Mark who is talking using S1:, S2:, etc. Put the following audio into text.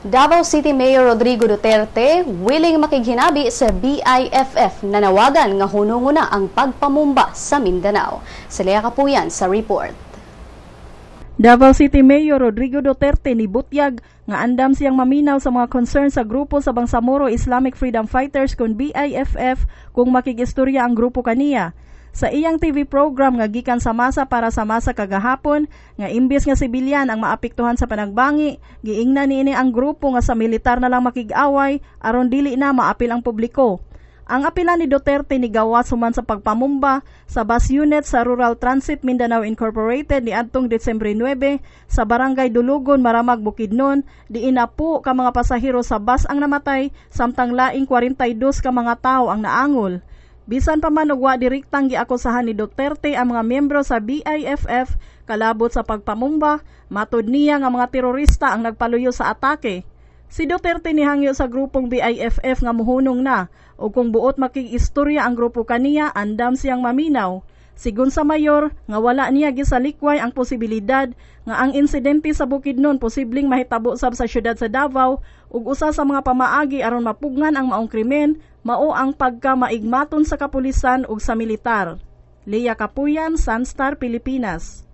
S1: Davao City Mayor Rodrigo Duterte willing makighinabi sa BIFF, nanawagan nga hunungon na ang pagpamumba sa Mindanao. Si Lea Kapuyan sa report.
S2: Davao City Mayor Rodrigo Duterte nibutyag nga andam siyang maminaw sa mga concern sa grupo sa Bangsamoro Islamic Freedom Fighters kon BIFF kung makigistorya ang grupo kaniya. Sa iyang TV program nga gikan sa Masa para sa Masa kagahapon, nga imbes nga sibilyan ang maapektuhan sa panagbangi, giingnan niini ang grupo nga sa militar na lang makig-away aron dili na maapil ang publiko. Ang apila ni Duterte nigawas human sa pagpamumba sa bus unit sa Rural Transit Mindanao Incorporated niadtong Desyembre 9 sa Barangay Dulugon, Maramag, Bukidnon, diin napo ka mga pasahero sa bus ang namatay samtang laing 42 ka mga tawo ang naangol. Bisan pa man og wa direktang giakusahan ni Duterte ang mga miyembro sa BIFF kalabot sa pagpamumba, matud niya nga mga terorista ang nagpaluyo sa atake. Si Duterte nihangyo sa grupong BIFF nga muhunong na o kung buot makig-istorya ang grupo kaniya, andam siyang maminaw. Sigon sa mayor nga wala niya gisalikway ang posibilidad nga ang insidente sa Bukidnon posibleng mahitabo sab sa syudad sa Davao ug usa sa mga pamaagi aron mapugngan ang maong krimen mao ang pagkamaigmaton sa kapulisan ug sa militar. Lea Kapuyan, Sunstar Pilipinas.